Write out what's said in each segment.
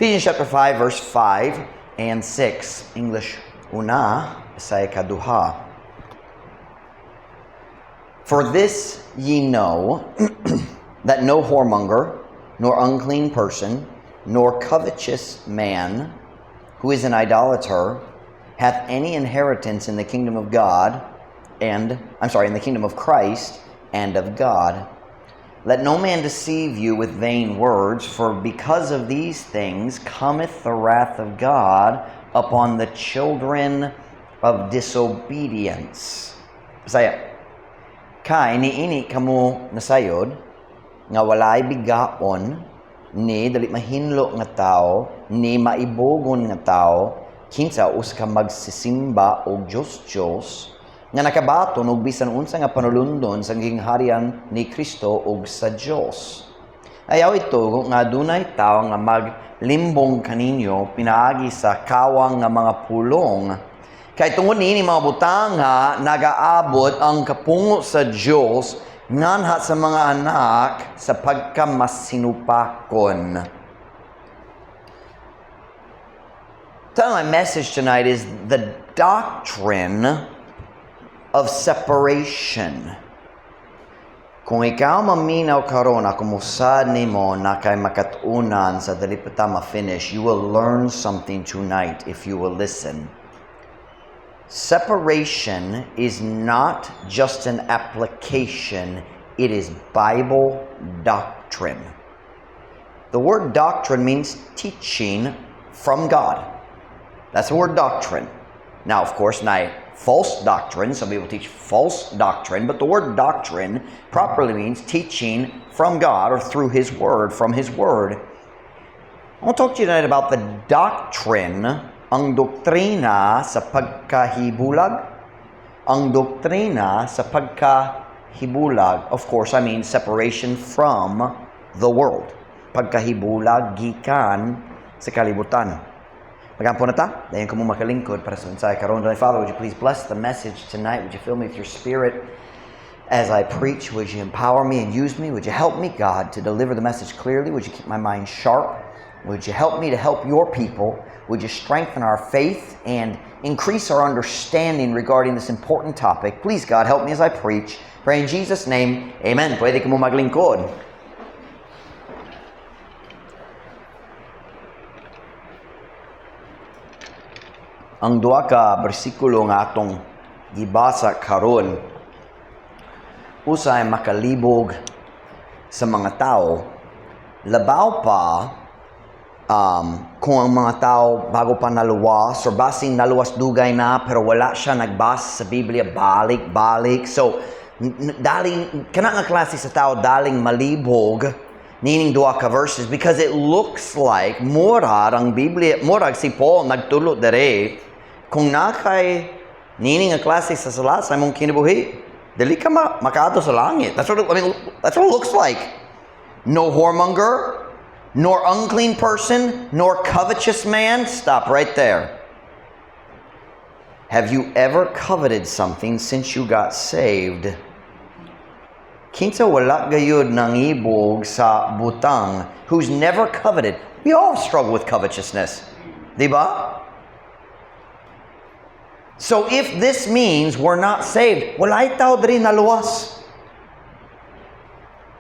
Ephesians chapter 5, verse 5 and 6. English una, Bisaya kaduha. For this ye know that no whoremonger, nor unclean person, nor covetous man, who is an idolater, hath any inheritance in the kingdom of God, and, I'm sorry, in the kingdom of Christ and of God. Let no man deceive you with vain words, for because of these things cometh the wrath of God upon the children of disobedience. Bisaya. Kay niini kamo nasayod nga walay bigaon ni dali mahinlo nga tao ni maibogon nga tao kinsa usa ka magsisimba og Dios-Dios nga nakabaton og bisan unsa nga panulundon sa gingharian ni Kristo ug sa Dios. Ayaw ito nga dunay tawo nga maglimbong kaninyo pinaagi sa kawang nga mga pulong. Kay tungod niini mga butanga nagaabot ang kapungo sa Dios nganha sa mga anak sa pagkamasinupakon. Title of my message tonight is The Doctrine of Separation. Kung ikaw maminaw karon ako mosad nimo na kay makatunan sa dali pa ta ma-finish, you will learn something tonight if you will listen. Separation is not just an application, it is Bible doctrine. The word doctrine means teaching from God. That's the word doctrine. Now, of course, not false doctrine. Some people teach false doctrine, but the word doctrine properly means teaching from God or through His Word, from His Word. I want to talk to you tonight about the doctrine, ang doktrina sa pagkahibulag. Ang doktrina sa pagkahibulag, of course, I mean separation from the world. Pagkahibulag gikan sa kalibutan. Magampo na ta. Dayon kamo makalingkod para sa mensahe karon. Heavenly Father, would you please bless the message tonight? Would you fill me with your Spirit as I preach? Would you empower me and use me? Would you help me, God, to deliver the message clearly? Would you keep my mind sharp? Would you help me to help your people? Would you strengthen our faith and increase our understanding regarding this important topic? Please, God, help me as I preach. Pray in Jesus' name, amen. Pwede kamo maglingkod. Ang duha ka bersikulo nga atong gibasa karon usay makalibog sa mga tao, labaw pa kung ang mga tao bago pa naluwas or basing naluwas dugay na pero wala siya nagbasa sa Biblia balik-balik. So daling kana nga klase sa tao daling malibog nining duha ka verses because it looks like murag ang Biblia, murag si Paul nagtulo dere kung nakay nining nga klase sa sala sa imong kinabuhi, dili ka makaadto sa langit. That's what it, I mean, that's what it looks like. No whoremonger, nor unclean person, nor covetous man. Stop right there. Have you ever coveted something since you got saved? Kinsa wala gayud nangibog sa butang, who's never coveted? We all struggle with covetousness. Diba? So if this means we're not saved, walay tao diri naluwas.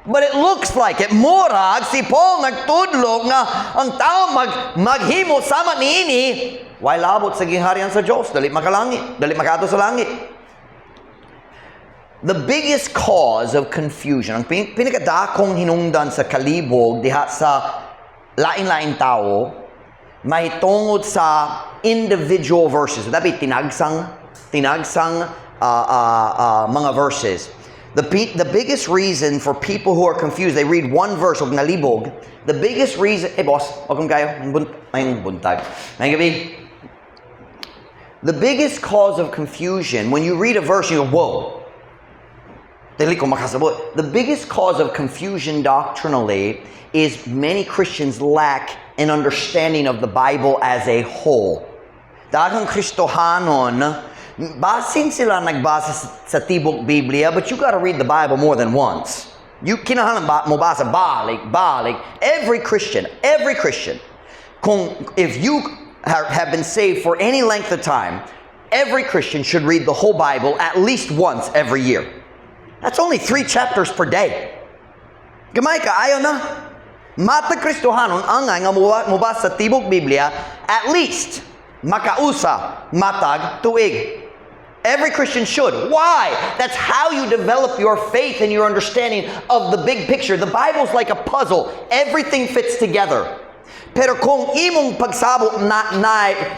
But it looks like it. Murag si Paul nagtudlo nga ang tao maghimo sama niini, way labot sa gingharian sa Dios, dali makalangit, dali makaadto sa langit. The biggest cause of confusion, ang pinakadakong hinungdan sa kalibog diha sa lain-lain tao, may tungod sa individual verses. Would that be tinagsang mga verses? The biggest reason for people who are confused, they read one verse og nalibog. The biggest reason, hey boss, welcome kayo. May buntag. May gabi. The biggest cause of confusion, when you read a verse, you go, "Whoa. Dili ko makasabot." The biggest cause of confusion doctrinally is many Christians lack an understanding of the Bible as a whole. Daghang Kristohanon, basin sila nagbasa sa tibok Biblia, but you got to read the Bible more than once. You kinahanglan ba, mo basa balik, balik. Every Christian, Kung if you have been saved for any length of time, every Christian should read the whole Bible at least once every year. That's only three chapters per day. Gamay kaayo na. Matag Kristohanon angay nga mubasa sa tibok Biblia at least makausa matag tuig. Every Christian should. Why? That's how you develop your faith and your understanding of the big picture. The Bible's like a puzzle. Everything fits together. Pero kung imong pagsabot na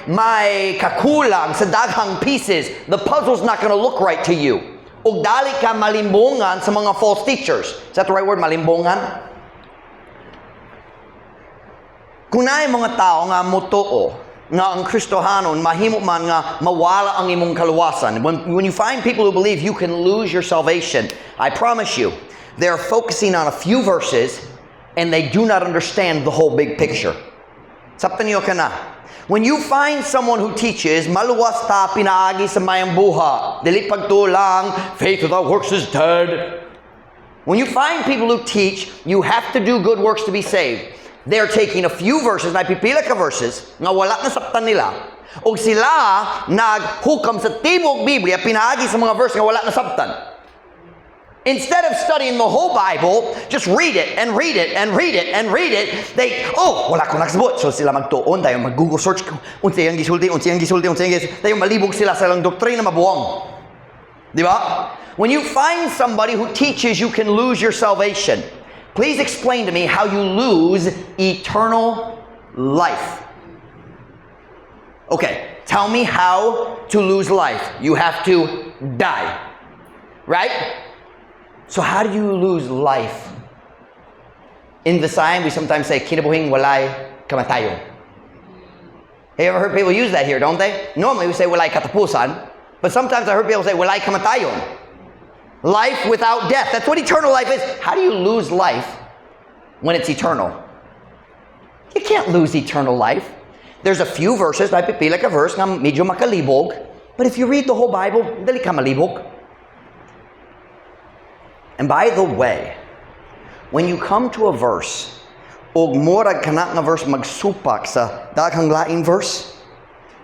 may kakulang sa daghang pieces, the puzzle's not going to look right to you. Ug dali ka malimbongan sa mga false teachers. Is that the right word? Malimbongan? Kung naay mga tao nga motuo nga ang Kristohanon mahimo man nga mawala ang imong kaluwasan. When you find people who believe you can lose your salvation, I promise you, they're focusing on a few verses and they do not understand the whole big picture. Sabtan niyo kana. When you find someone who teaches, maluwas ta pinaagi sa maayong buhat, dili pagtuo lang, faith without works is dead. When you find people who teach, you have to do good works to be saved, they're taking a few verses, na pipila ka verses, nga wala nasabtan nila, ug sila naghukam sa tibok Biblia, pinaagi sa mga verse nga wala nasabtan. Instead of studying the whole Bible, just read it and read it and read it and read it, they, "Oh, wala ko nakasabot." So sila magtuon, dayon mag-Google search, unsa iyang gisulti, unsa iyang gisulti, unsa iyang gisulti, dayon malibog sila sa ilang doktrina, mabuang. Di ba? When you find somebody who teaches you can lose your salvation, please explain to me how you lose eternal life. Okay, tell me how to lose life. You have to die. Right? So how do you lose life? In Visayan, we sometimes say, "Kinabuhing walay kamatayon." Have you ever heard people use that here, don't they? Normally we say walay katapusan, but sometimes I heard people say walay kamatayon. Life without death. That's what eternal life is. How do you lose life when it's eternal? You can't lose eternal life. There's a few verses, naay pipila ka verse nga medyo makalibog, but if you read the whole Bible, dili ka malibog. And by the way, when you come to a verse, og murag kana nga verse magsupak sa daghang laing verse,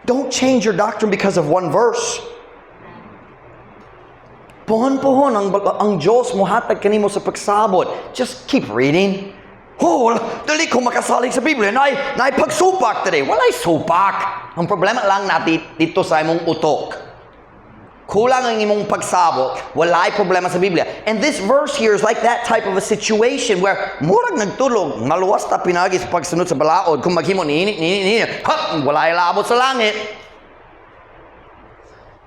don't change your doctrine because of one verse. Puhon-puhon ang Diyos mohatag kanimo sa pagsabot. Just keep reading. "Oh, dili ko makasalig sa Biblia. Naay pagsupak today." Walay supak. Ang problema lang natin dito sa imong utok. Kulang ang imong pagsabot, walay problema sa Biblia. And this verse here is like that type of a situation where murag nagtudlo, maluwas ta pinaagi sa pagsunod sa balaod kung maghimo niini niini niini. Ha, walay labot sa langit.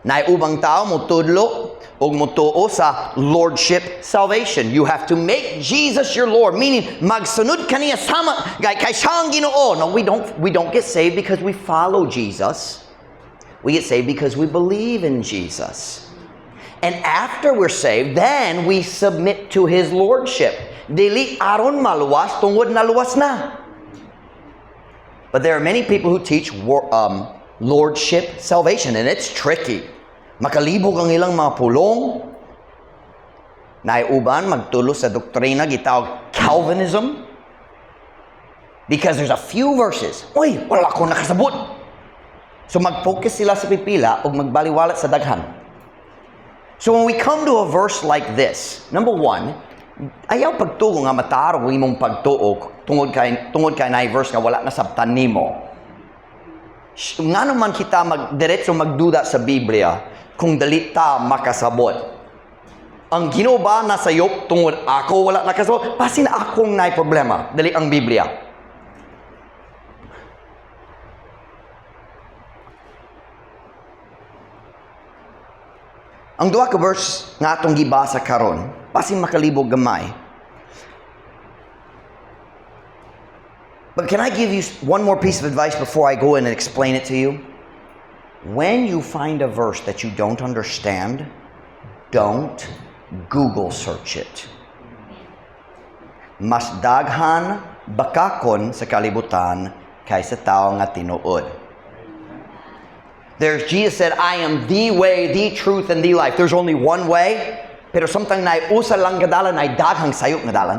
Naay ubang tao motudlo og motuo sa lordship salvation. You have to make Jesus your Lord, meaning magsunod kaniya sama kay siya ang Ginoo. No, we don't get saved because we follow Jesus. We get saved because we believe in Jesus. And after we're saved, then we submit to His Lordship. Dili aron maluwas, tungod naluwas na. But there are many people who teach lordship salvation, and it's tricky. Makalibog ang ilang mga pulong. Naay uban magtudlo sa doktrina gitawag Calvinism. Because there's a few verses. "Uy, wala ko nakasabot." So mag-focus sila sa pipila o magbaliwala sa daghan. So when we come to a verse like this, number one, ayaw pagtuo nga matarong ang imong pagtuo tungod kay naay verse nga wala nasabtan nimo. Ngano man kita magdiretso magduda sa Biblia kung dili ta makasabot? Ang Ginoo ba nasayop tungod ako wala nakasabot? Basin akong naay problema, dili ang Biblia. Ang duha ka verse nga atong gibasa karon, basin makalibog gamay. But can I give you one more piece of advice before I go in and explain it to you? When you find a verse that you don't understand, don't Google search it. Mas daghan bakakon sa kalibutan kaysa tao nga tinuod. There's Jesus said, "I am the way, the truth, and the life." There's only one way. Pero samtang naay usa lang ka dalan, naay daghang sayop nga dalan.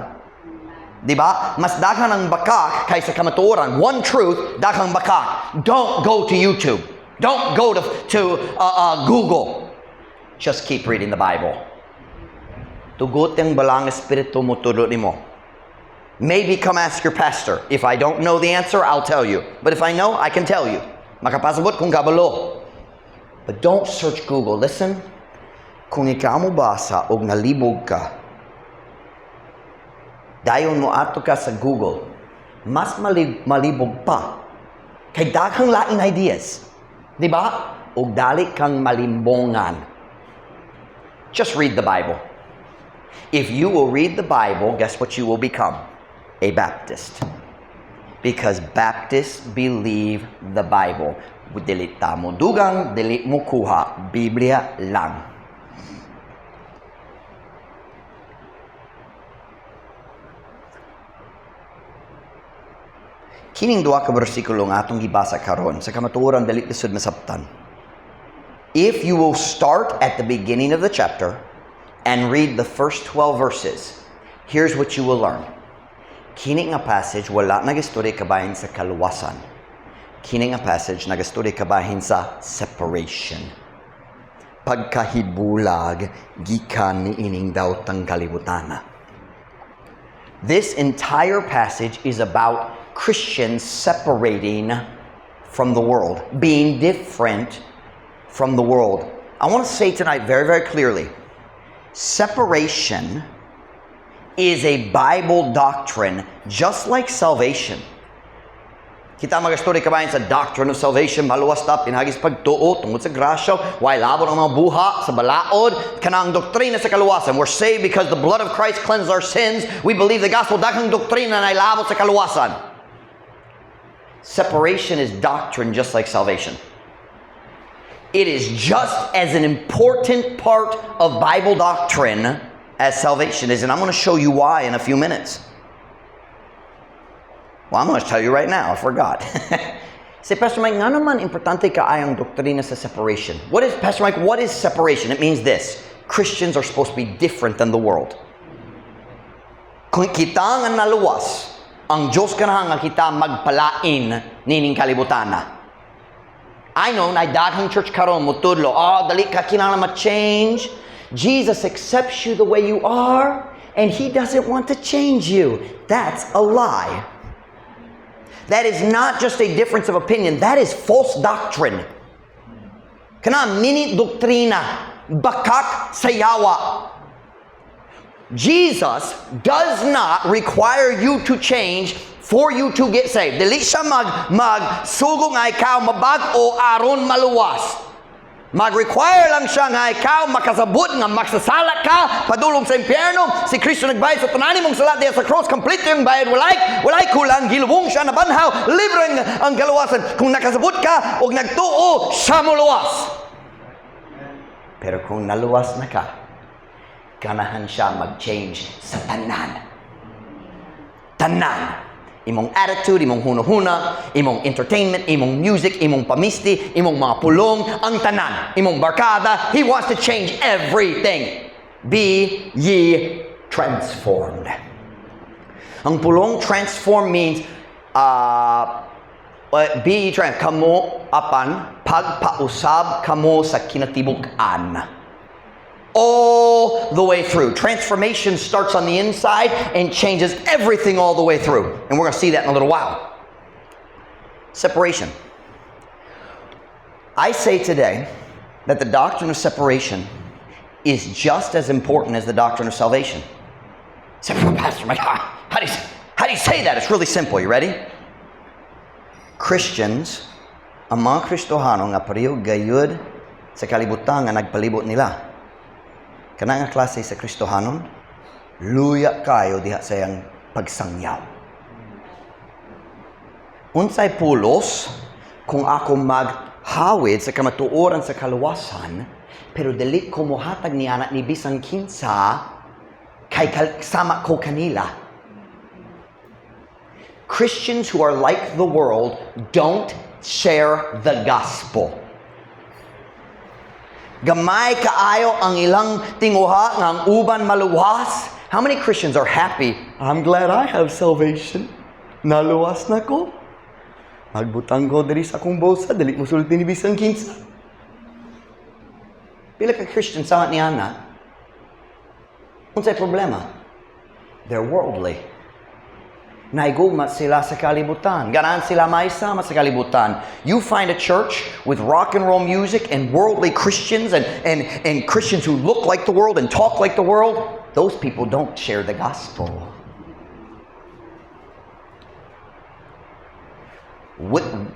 Di ba? Mas daghan ang bakak kaysa kamatuoran. One truth, daghang bakak. Don't go to YouTube. Don't go to Google. Just keep reading the Bible. Tugot ang Balaang Espiritu motudlo nimo. Maybe come ask your pastor. If I don't know the answer, I'll tell you. But if I know, I can tell you. Makapasabot kung kabalo. But don't search Google. Listen, kung ikaw mo basa og nalibog ka, dayon mo ato ka sa Google, mas malibog pa. Kay daghang lain ideas. Di ba? Og dali kang malimbongan. Just read the Bible. If you will read the Bible, guess what you will become? A Baptist. Because Baptists believe the Bible. Dili ta mo dugang, dili mo kuha. Biblia lang. Kining duha ka bersikulo nga atong gibasa karon sa kamatuoran dali lisod masabtan. If you will start at the beginning of the chapter and read the first 12 verses, here's what you will learn. Kini nga passage wala nagistorya kabahin sa kaluwasan. Kini nga passage nagistorya kabahin sa separation. Pagkahibulag gikan niining daotang kalibutana. This entire passage is about Christians separating from the world, being different from the world. I want to say tonight very, very clearly, separation is a Bible doctrine just like salvation. Kita magastorya kabahin sa doctrine of salvation, maluwas ta, pinaagi sa pagtuo, tungod sa grasya, way labot ang mga buhat sa balaod, kanang doktrina sa kaluwasan. We're saved because the blood of Christ cleansed our sins. We believe the gospel, daghang doktrina na labot sa kaluwasan. Separation is doctrine just like salvation. It is just as an important part of Bible doctrine as salvation is, and I'm going to show you why in a few minutes. Well, I'm going to tell you right now. I forgot. Say, "Pastor Mike, ngano man importante kaayo ang doktrina sa separation?" What is, Pastor Mike, what is separation? It means this. Christians are supposed to be different than the world. Kung kita nga naluwas, ang Diyos ganahan nga kita magpalain nining kalibutana. I know, na daghang church karon mutudlo, "Oh, dali ka kinahanglan ma-change. Jesus accepts you the way you are, and He doesn't want to change you." That's a lie. That is not just a difference of opinion, that is false doctrine. Kana mini doktrina, bakak sa yawa. Jesus does not require you to change for you to get saved. Dili siya magsugo nga ikaw mabag-o aron maluwas. Mag-require lang siya nga ikaw makasabot nga magsasala ka padulong sa impyerno. Si Kristo nagbayad sa tanan mong sala diya sa cross, complete yung bayad, walay kulang, gilubong siya, nabanhaw, libre ang kaluwasan. Kung nakasabot ka o nagtuo, siya mo luwas. Pero kung naluwas na ka, ganahan siya mag-change sa tanan. Tanan. Imong attitude, imong hunahuna, imong entertainment, imong music, imong pamisti, imong mga pulong, ang tanan, imong barkada. He wants to change everything. Be ye transformed. Ang pulong "transform" means be ye transformed. Kamo apan pagpausab kamo sa kinatibuk-an all the way through. Transformation starts on the inside and changes everything all the way through. And we're going to see that in a little while. Separation. I say today that the doctrine of separation is just as important as the doctrine of salvation. Say, "Pastor Mike, how do you say that?" It's really simple. You ready? Christians, ang mga Kristohano nga pareho gayud sa kalibutan nga nagpalibot nila. Kana nga klase sa Kristohanon, luya kayo diha sa iyang pagsangyaw. Unsay pulos kung ako maghawid sa kamatuoran sa kaluwasan, pero dili ko mohatag ni ana ni bisan kinsa kay sama ko kanila? Christians who are like the world don't share the gospel. Gamay kaayo ang ilang tinguha nga ang uban maluwas. How many Christians are happy? "I'm glad I have salvation. Naluwas na ko. Magbutang ko diri sa akong bulsa, dili mosulti ni bisan kinsa." Pila ka Christian sa ni ana? Unsay problema? They're worldly. Naigugma sila sa kalibutan. Ganahan sila maisama sa kalibutan. You find a church with rock and roll music and worldly Christians and Christians who look like the world and talk like the world, those people don't share the gospel.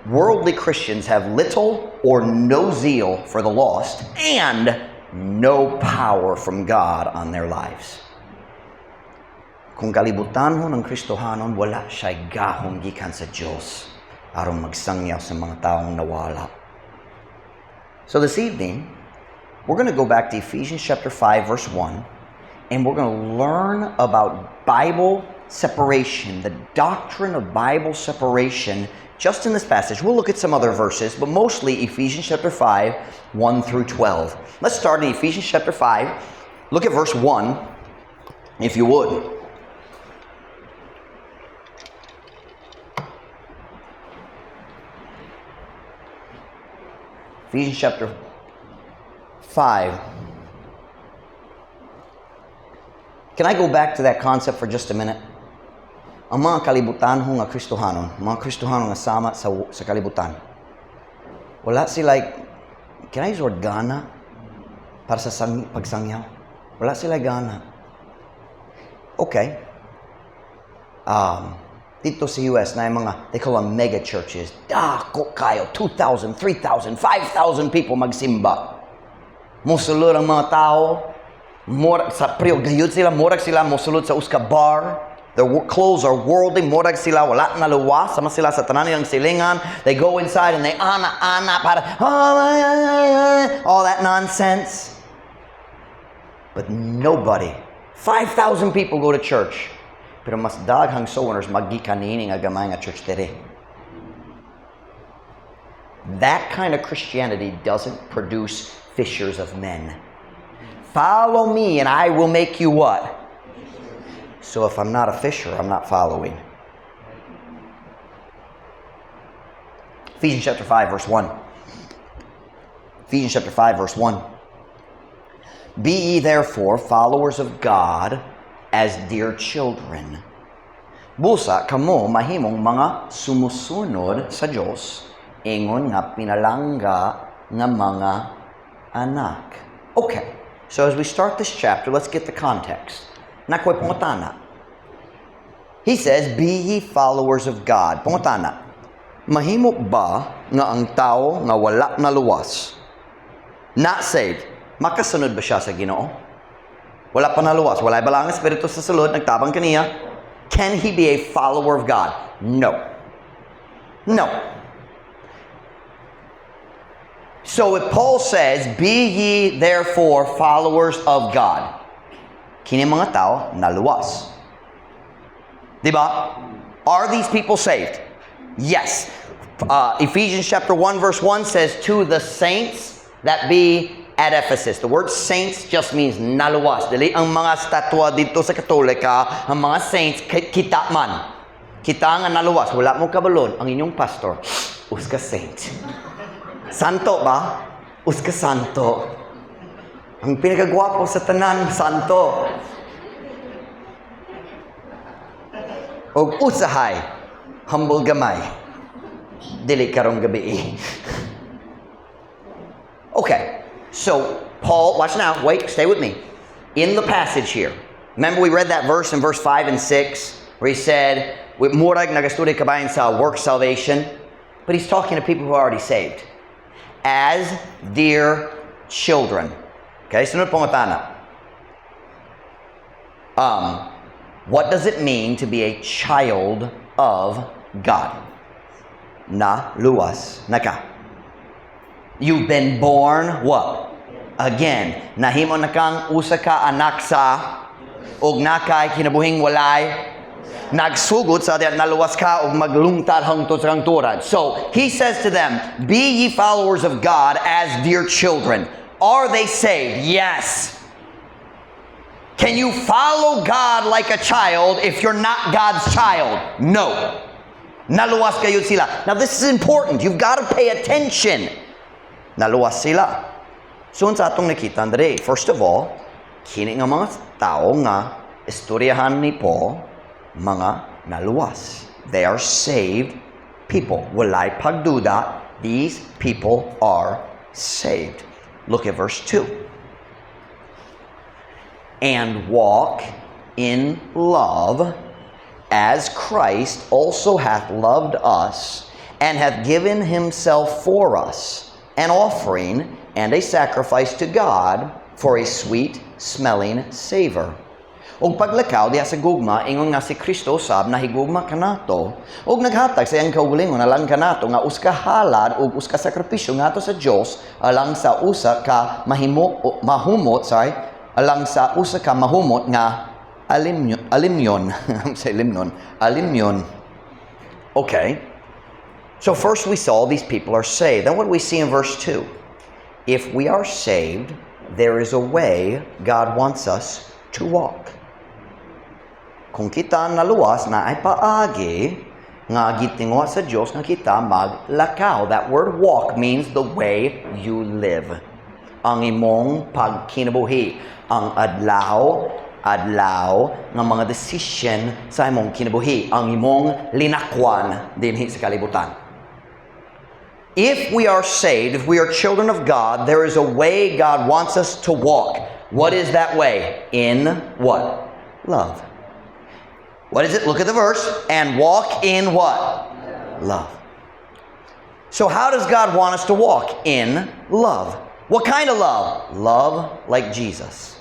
Worldly Christians have little or no zeal for the lost and no power from God on their lives. Kung kalibutanhon ang Kristohanon, wala siya'y gahom gikan sa Diyos aron magsangyaw sa mga taong nawala. So this evening, we're going to go back to Ephesians chapter 5, verse 1, and we're going to learn about Bible separation, the doctrine of Bible separation, just in this passage. We'll look at some other verses, but mostly Ephesians chapter 5, 1 through 12. Let's start in Ephesians chapter 5. Look at verse 1, if you would. Ephesians chapter 5. Can I go back to that concept for just a minute? Ang mga kalibutanhon nga Kristohanon, mga Kristohanon nga sama sa kalibutan, wala sila, can I use the word "gana" para sa pagsangyaw? Wala sila gana. Okay. Dito sa US na yung mga, they call them mega churches. Dako kayo, 2,000, 3,000, 5,000 people magsimba. Mosulod ang mga tao, murag sa priyo, gayud sila, murag sila mosulod sa usa ka bar. Their clothes are worldly, murag sila, wala na luwas, sama sila sa tanan nilang silingan. They go inside and they ana, ana, para, all that nonsense. But nobody, 5,000 people go to church. Pero mas daghang soul winners maggikan niini nga gamay nga church diri. That kind of Christianity doesn't produce fishers of men. "Follow me and I will make you" what? So if I'm not a fisher, I'm not following. Ephesians chapter 5, verse 1. Ephesians chapter 5, verse 1. "Be ye therefore followers of God as dear children." Busa kamo mahimong mga sumusunod sa Diyos ingon nga pinalangga nga mga anak. Okay, so as we start this chapter, let's get the context. Naa ko'y pangutana. He says, "Be ye followers of God." Pangutana, mahimo ba nga ang tao nga wala naluwas, not saved, makasunod ba siya sa Ginoo? Wala pa naluwas, wala ba ang Espiritu sa sulod, nagtabang kaniya? Can he be a follower of God? No. No. So if Paul says, "Be ye therefore followers of God," kini mga tao naluwas. Diba? Are these people saved? Yes. Ephesians chapter 1 verse 1 says, "To the saints that be at Ephesus." The word "saints" just means naluwas. Dili ang mga statwa dito sa Katolika, ang mga saints, kita man. Kita nga naluwas. Wala mo kabalon, ang inyong pastor, usa ka saint. Santo ba? Usa ka santo. Ang pinakagwapo sa tanan, santo. Og usahay, humble gamay. Dili karong gabi. Okay, so Paul, watch now, wait, stay with me. In the passage here, remember we read that verse in verse 5 and 6 where he said, with murag nagasturya kabahin sa work salvation, but he's talking to people who are already saved. "As dear children." Okay, sunod pangutana. What does it mean to be a child of God? Na luwas na ka. You've been born what? Again. Nahimo na kang usa ka anak sa og naa kay kinabuhing walay nagsugod sa diyan naluwas ka og maglungtad hangtod sa kangturan. So, he says to them, "Be ye followers of God as dear children." Are they saved? Yes. Can you follow God like a child if you're not God's child? No. Naluwas gayud sila. Now, this is important. You've got to pay attention. Naluwas sila. So, sa atong nakita diri, first of all, kini nga mga tao nga istoryahan ni Paul, mga naluwas. They are saved people. Walay pagduda, these people are saved. Look at verse 2. "And walk in love, as Christ also hath loved us, and hath given himself for us, an offering and a sacrifice to God for a sweet smelling savor." "Ug paglakaw diha sa gugma ingon nga si Kristo sab nahigugma kanato ug naghatag sa iyang kaugalingon alang kanato nga usa ka halad ug usa ka sakripisyo ngadto sa Dios alang sa usa ka mahimo o- mahumot, sorry, alang sa usa ka mahumot nga alimyon, alimyon say limnon, alimyon." Okay. So first we saw these people are saved. Then what do we see in verse 2? If we are saved, there is a way God wants us to walk. Kung kita naluwas, naay paagi nga gitinguha sa Dios nga kita maglakaw. That word "walk" means the way you live. Ang imong pagkinabuhi, ang adlaw adlaw nga mga decision sa imong kinabuhi, ang imong linakwan dinhi sa kalibutan. If we are saved, if we are children of God, there is a way God wants us to walk. What is that way? In what? Love. What is it? Look at the verse. "And walk in" what? Love. So, how does God want us to walk? In love. What kind of love? Love like Jesus.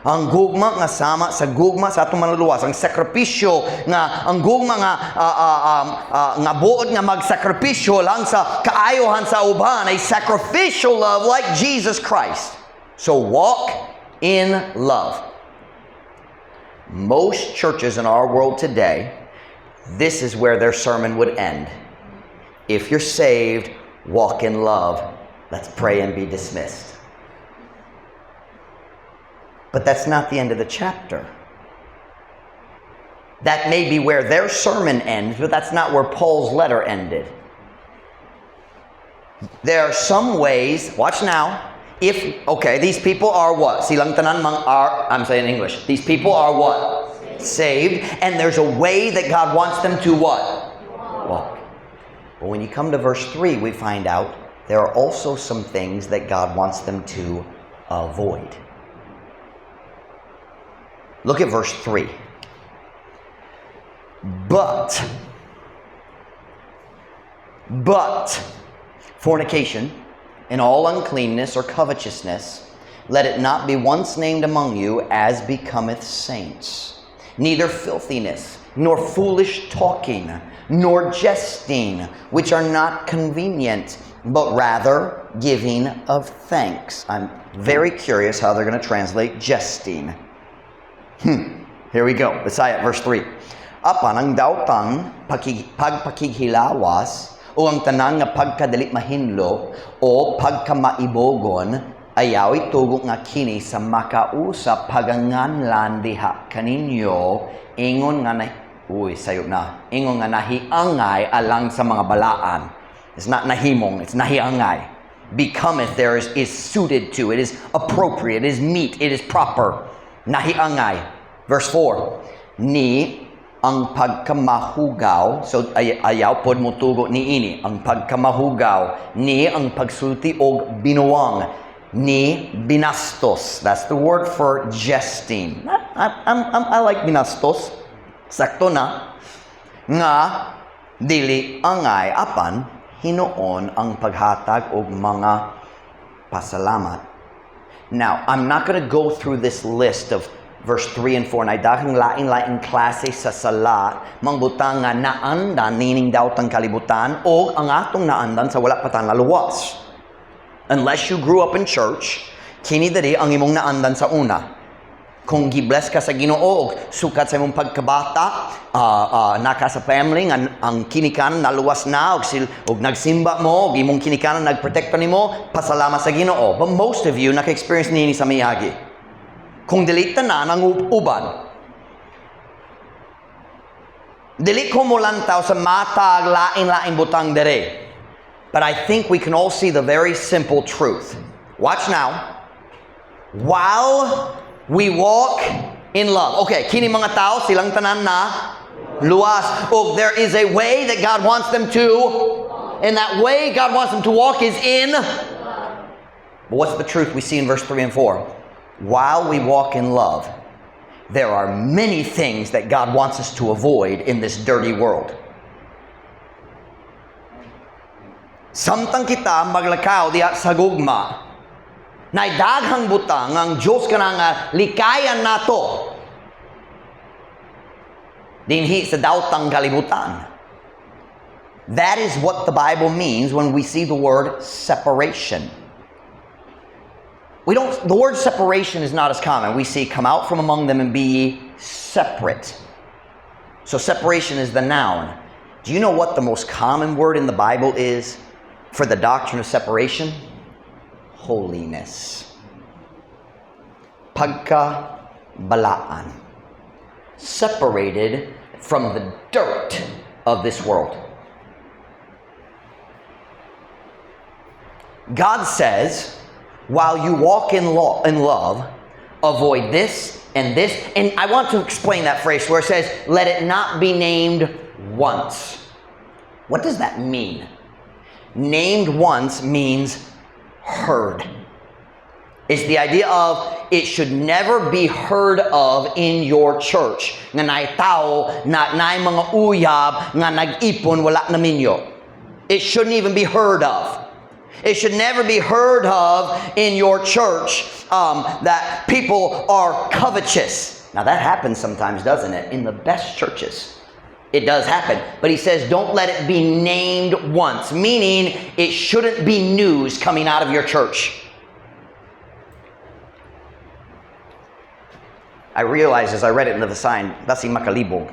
Ang gugma nga sama sa gugma sa atong Manluluwas, ang sakripisyo nga ang gugma nga nga buot nga magsakripisyo lang sa kaayohan sa uban, a sacrificial love like Jesus Christ. So walk in love. Most churches in our world today, this is where their sermon would end. "If you're saved, walk in love. Let's pray and be dismissed." But that's not the end of the chapter. That may be where their sermon ends, but that's not where Paul's letter ended. There are some ways, watch now. If, okay, these people are what? Silang tanan mang are, I'm saying in English. These people are what? Saved. And there's a way that God wants them to what? Walk. But when you come to verse 3, we find out there are also some things that God wants them to avoid. Look at verse 3. "But fornication and all uncleanness or covetousness, let it not be once named among you as becometh saints. Neither filthiness, nor foolish talking, nor jesting, which are not convenient, but rather giving of thanks." I'm very curious how they're going to translate "jesting." Here we go. Bisaya, verse 3. "Apan ang daotang pagpakighilawas o ang tanan nga pagkadali mahinlo o pagkamaibogon, ayaw itugo nga kini sa makausa paganganlan diha kaninyo ingon nga na, uy, sayo na, ingon nga nahiangay alang sa mga balaan." It's not nahimong, it's nahiangay. "Becometh" there is suited to, it is appropriate, it is meet, it is proper. Nahiangay. Verse 4. "Ni ang pagkamahugaw," so ayaw pod mo tugo ni ini, ang pagkamahugaw, ni ang pagsulti og binuang, ni binastos. That's the word for jesting. I like binastos. Sakto na. "Nga dili angay apan hinuon ang paghatag og mga pasalamat." Now, I'm not going to go through this list of verse 3 and 4 na daghang lain-laing klase sa sala, mangbutang nga naandan nining daotang kalibutan o ang atong naandan sa wala pa ta naluwas. Unless you grew up in church, kini diri ang imong naandan sa una. Kung gibless ka sa Ginoo og sukat sa imong pagkabata, naka sa family nga ang kinikanan naluwas na og sil og nagsimba mo og imong kinikanan nagprotekta nimo, pasalamat sa Ginoo. But most of you naka-experience nini sa miagi. Kung dili tanan ang uban. Dili ko molantaw sa matag lain-lain butang dere. But I think we can all see the very simple truth. Watch now. While we walk in love. Okay, kini mga tao, silang tanan na luwas. Oh, there is a way that God wants them to, and that way God wants them to walk is in. But what's the truth we see in verse 3 and 4? While we walk in love, there are many things that God wants us to avoid in this dirty world. Samtang kita maglakaw diha sa gugma, nay daghang butang ang Diyos kanang likayan nato dinhi sa daotang kalibutan. That is what the Bible means when we see the word separation. We don't The word separation is not as common. We see "Come out from among them and be ye separate." So separation is the noun. Do you know what the most common word in the Bible is for the doctrine of separation? Holiness. Pagka balaan. Separated from the dirt of this world. God says, while you walk in love, avoid this and this. And I want to explain that phrase where it says, "Let it not be named once." What does that mean? Named once means heard. It's the idea of it should never be heard of in your church. Nga naay tao, na naay mga uyab, nga nag-ipon, wala na minyo. It shouldn't even be heard of. It should never be heard of in your church that people are covetous. Now that happens sometimes, doesn't it? In the best churches. It does happen. But he says, don't let it be named once, meaning it shouldn't be news coming out of your church. I realized as I read it in the sign, basi makalibog.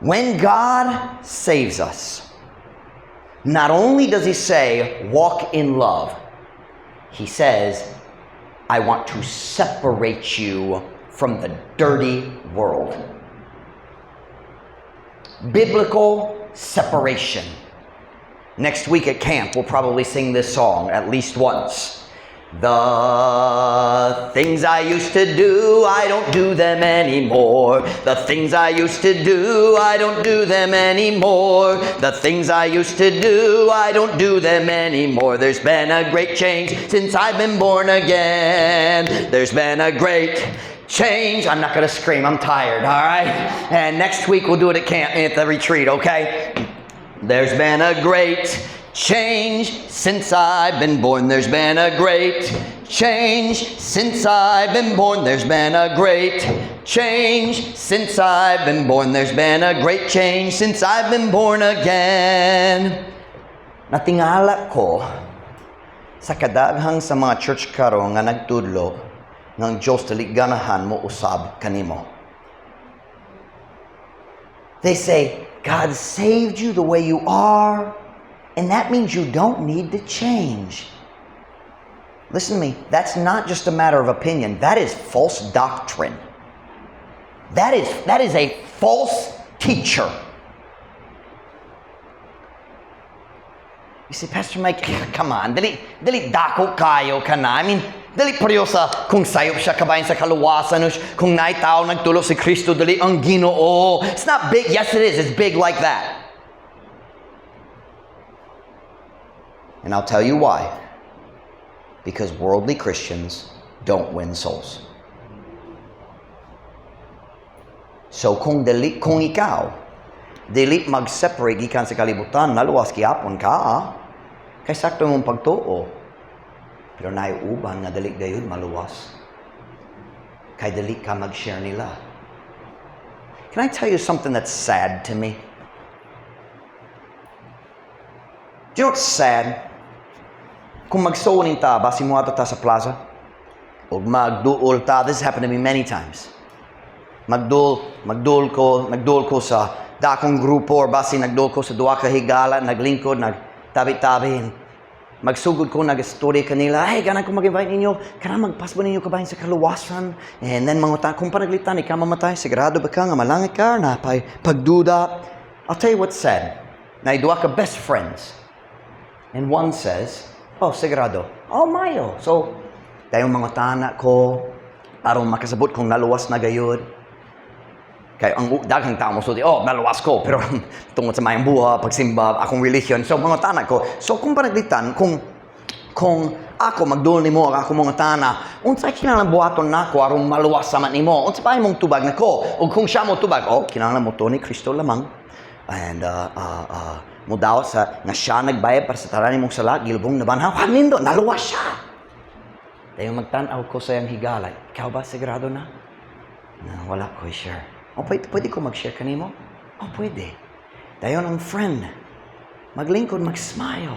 When God saves us, not only does he say, "Walk in love," he says, "I want to separate you from the dirty world." Biblical separation. Next week at camp, we'll probably sing this song at least once. The things I used to do, I don't do them anymore. The things I used to do, I don't do them anymore. The things I used to do, I don't do them anymore. There's been a great change since I've been born again. There's been a great change. I'm not going to scream. I'm tired, all right? And next week we'll do it at camp, at the retreat, okay? There's been a great change since I've been born. There's been a great change since I've been born. There's been a great change since I've been born. There's been a great change since I've been born again. Natingala ko sa kadaghang sa mga church karon nga nagtudlo ng Diyos dili ganahan mo usab kanimo. They say, "God saved you the way you are, and that means you don't need to change." Listen to me, that's not just a matter of opinion. That is false doctrine. That is a false teacher. You say, "Pastor Mike, come on, dili, dili dako kayo ka na. I mean, dili pareho sa kung sayop siya kabahin sa kaluwasan, kung naay tao nagtulo si Kristo, dili ang Ginoo. It's not big." Yes, it is. It's big like that. And I'll tell you why. Because worldly Christians don't win souls. So kung dili, kung ikaw dili mag-separate gikan sa kalibutan, naluwas gihapon ka, ah. Kay sakto mong pagtuo. Pero naay uban nga dili gayud maluwas. Kay dili ka mag-share nila. Can I tell you something that's sad to me? Do you know what's sad? Kung magsuonin ta, basi mo ta sa plaza, o magduol ta, this has happened to me many times. Magduol ko sa dakong grupo, or basi nagduol ko sa duha ka higala, naglingkod, nagtabi-tabi. And Magsugod ko, nag-story kanila, "Hey, ganahan ko mag-invite ninyo, kana magpasbo ninyo kabahin sa kaluwasan." And then mga kung panaglitan, ikaw mamatay, sigurado ba ka nga malangit ka, na pay pagduda. I'll tell you what's said. Naay duha ka best friends. And one says, "Oh, sigurado." "Oh, mayo." So, dayon mangutana ko, aron makasabot kung naluwas na gayud. Kay ang daghang tao mo, "Oh, naluwas ko," pero tungod sa mayong buha, pagsimba, akong religion. So, mangutana ko. So, kung panaglitan, kung ako magduol nimo ang ako mangutana, unsay kinahanglan buhaton nako aron maluwas sama nimo? Unsa pa imong tubag nako? Ug kung siya mo tubag, "Oh, kinahanglan mo to ni Kristo lamang. And mo dawat sa nga siya nagbayad para sa tanan nimong sala, gilubong, nabanhaw, hanindo, naluwas siya." Dayon magtan-aw ko sa iyang higala. "Ikaw ba, sigurado na?" "No, wala ko sure." "Oh, pwede ko mag-share kanimo?" "Oh, pwede." Dayon ang friend, maglingkod, mag-smile.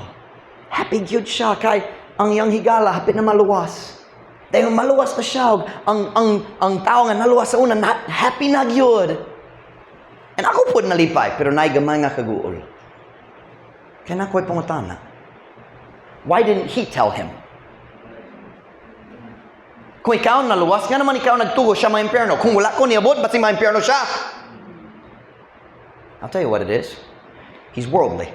Happy gyud siya kay ang iyang higala hapit na maluwas. Dayon maluwas na siya. Ang tao nga naluwas sa una, na, happy na gyud. And ako pod nalipay, pero naay gamay nga kaguol. Kay naa ko'y pangutana. Why didn't he tell him? Kung ikaw naluwas, nga naman ikaw nagtugo siya ma-impyerno. Kung wala ko niabot, ba't ma-impyerno siya? I'll tell you what it is. He's worldly.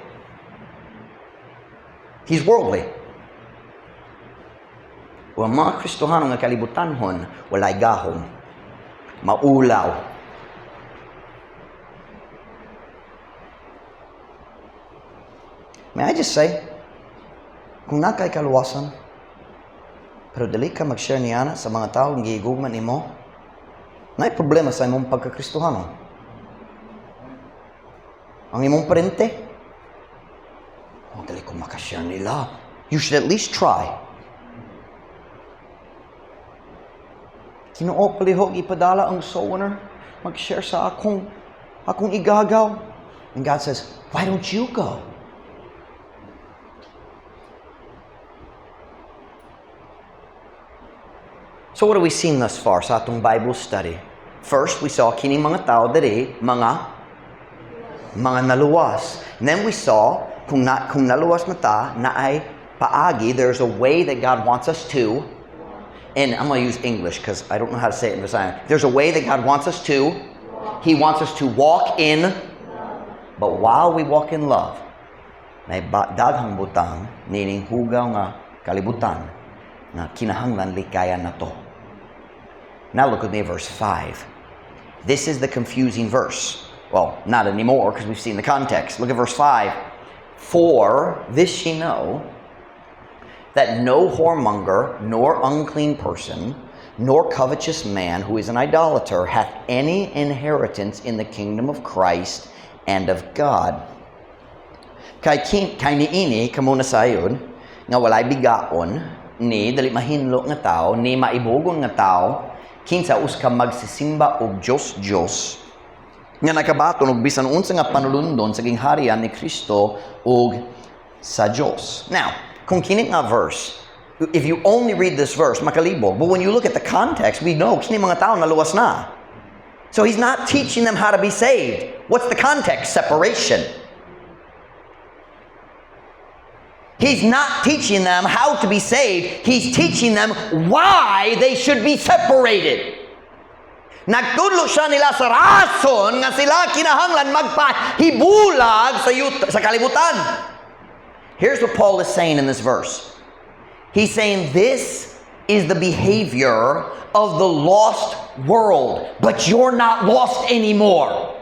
He's worldly. O ang mga Kristohano nga kalibutanhon, walay gahom. Maulaw. May I just say, kung naa kay kaluwasan, pero dili ka mag-share niana sa mga tao nga gihigugma nimo, naay problema sa imong pagkakristohano. Ang imong parente, "Oh, dili ko makashare nila." You should at least try. "Ginoo, palihog ipadala ang soul winner, mag-share sa akong igagaw." And God says, "Why don't you go?" So what have we seen thus far sa atong Bible study? First, we saw kining mga tao diri, mga naluwas. And then we saw kung naluwas na ta, naay paagi, there's a way that God wants us to, and I'm going to use English because I don't know how to say it in Visayan. There's a way that God wants us to. He wants us to walk in, but while we walk in love, may daghang butang, nining hugaw nga kalibutan, na kinahanglan likayan nato. Now look with me at verse 5. This is the confusing verse. Well, not anymore because we've seen the context. Look at verse 5. "For this ye know, that no whoremonger, nor unclean person, nor covetous man who is an idolater hath any inheritance in the kingdom of Christ and of God." Kay niini kamo nasayod nga walay bigaon ni dali mahinlo nga tao ni maibugon nga tao kinsa us ka magsisimba og Dios Dios nga nakabaton og bisan unsa nga panulundon sa gingharian ni Kristo ug sa Dios. Now, kung kini nga verse, if you only read this verse, makalibog. But when you look at the context, we know kini mga tao naluwas na. So he's not teaching them how to be saved. What's the context? Separation. He's not teaching them how to be saved. He's teaching them why they should be separated. Nagtudlo siya nila sa rason nga sila kinahanglan magpahibulag sa kalibutan. Here's what Paul is saying in this verse. He's saying this is the behavior of the lost world, but you're not lost anymore.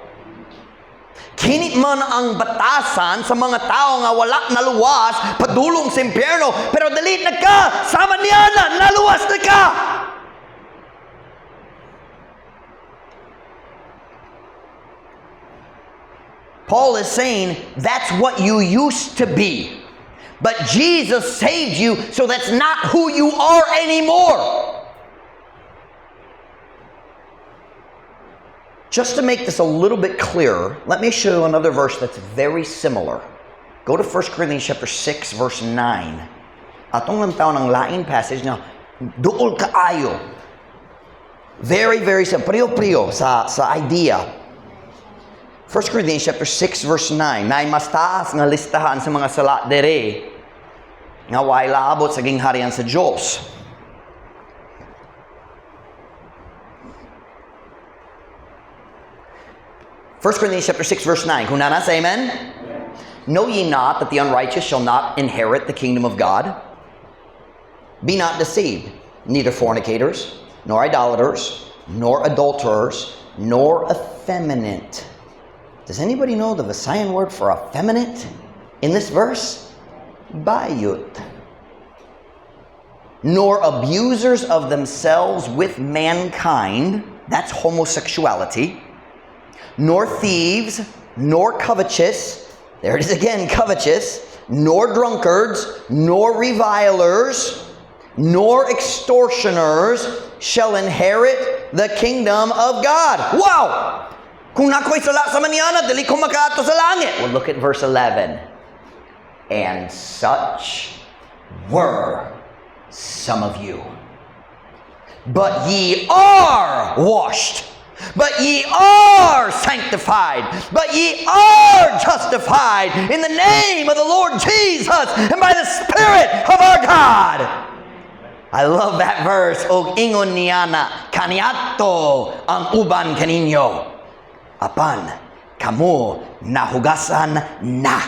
Kini man ang batasan sa mga tao nga wala naluwas padulong sa impyerno, pero dili na ka sama niya na naluwas na ka. Paul is saying that's what you used to be. But Jesus saved you, so that's not who you are anymore. Just to make this a little bit clearer, let me show you another verse that's very similar. Go to 1 Corinthians chapter 6 verse 9. Atong lantawon ang laing passage na duol kaayo. Very, very simple. Pareho-pareho sa idea. 1 Corinthians chapter 6 verse 9. Naay mas taas nga listahan sa mga sala dere. Nga way laabot sa gingharian sa Diyos. 1 Corinthians chapter 6 verse 9. Kung naa na, say amen. Know ye not that the unrighteous shall not inherit the kingdom of God? Be not deceived, neither fornicators, nor idolaters, nor adulterers, nor effeminate. Does anybody know the Visayan word for effeminate in this verse? Bayot. Nor abusers of themselves with mankind, that's homosexuality, nor thieves, nor covetous, there it is again, covetous, nor drunkards, nor revilers, nor extortioners shall inherit the kingdom of God. Wow! Kung naa ko'y sala sama niana, dili ko makaadto sa langit. Well, look at verse 11. And such were some of you. But ye are washed. But ye are sanctified. But ye are justified in the name of the Lord Jesus and by the Spirit of our God. I love that verse. Og ingon niana, kaniadto ang uban kaninyo. Apan kamo nahugasan na.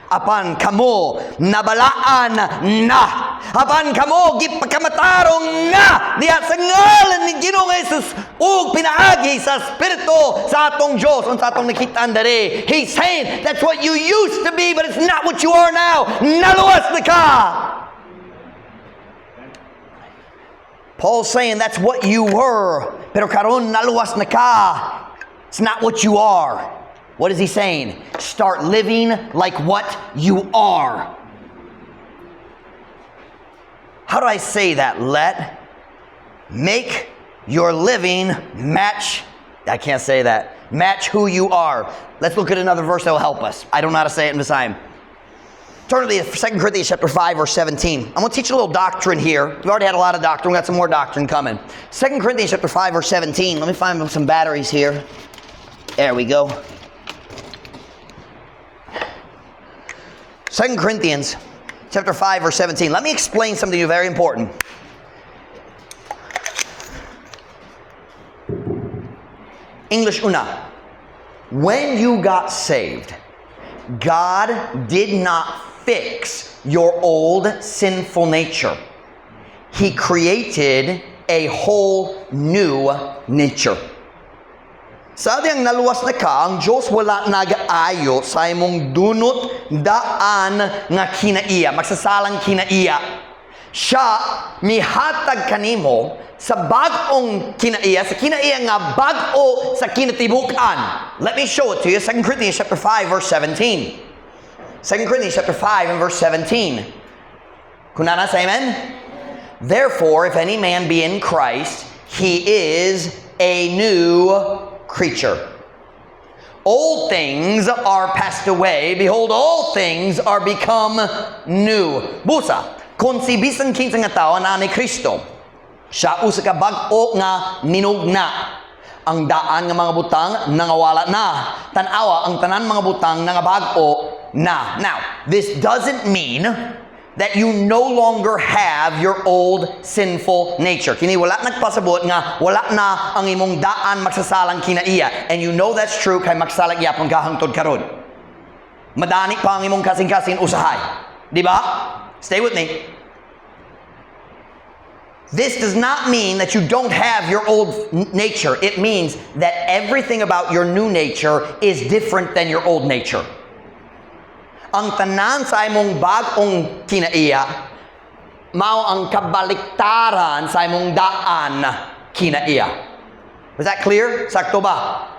Apan kamo nabalaan na. Apan kamo gipakamatarong na diha sa ngalan ni Ginoong Jesus ug pinaagi sa Espiritu sa atong Diyos, unsa atong nakitaan diri. He's saying that's what you used to be, but it's not what you are now. Naluwas na ka. Paul's saying that's what you were, pero karon naluwas na ka. It's not what you are. What is he saying? Start living like what you are. How do I say that? Let make your living match. I can't say that. Match who you are. Let's look at another verse that will help us. I don't know how to say it in Visayan. Turn to 2 Corinthians chapter 5, verse 17. I'm going to teach a little doctrine here. We've already had a lot of doctrine. We've got some more doctrine coming. 2 Corinthians chapter 5, verse 17. Let me find some batteries here. There we go. 2 Corinthians chapter 5, verse 17. Let me explain something to you very important. English una. When you got saved, God did not fix your old sinful nature. He created a whole new nature. Sa diyang naluwas na ka, ang Diyos wala nag-ayo sa imong dunot daan nga kinaiya, magsasalang kinaiya. Siya mihatag kanimo sa bag-ong kinaiya, sa kinaiya nga bag-o sa kinatibuk-an. Let me show it to you. 2 Corinthians chapter 5 verse 17. 2 Corinthians chapter 5 and verse 17. Kung naa na, say amen? Therefore, if any man be in Christ, he is a new creature. Old things are passed away. Behold, all things are become new. Busa, kung si bisan kinsa nga tao naa ni Kristo, siya usa ka bag-o nga minugna. Ang daan nga mga butang nangawala na. Tan-awa ang tanan mga butang nangabag-o na. Now, this doesn't mean that you no longer have your old sinful nature. Kini wala nagpasabot nga wala na ang imong daan magsasalang kinaiya. And you know that's true kay magsalag yapon ka hangtod karon. Madani pa ang imong kasing-kasing usahay. Di ba? Stay with me. This does not mean that you don't have your old nature. It means that everything about your new nature is different than your old nature. Ang tanan sa imong bag-ong kinaiya, mao ang kabaliktaran sa imong daan kinaiya. Was that clear? Sakto ba?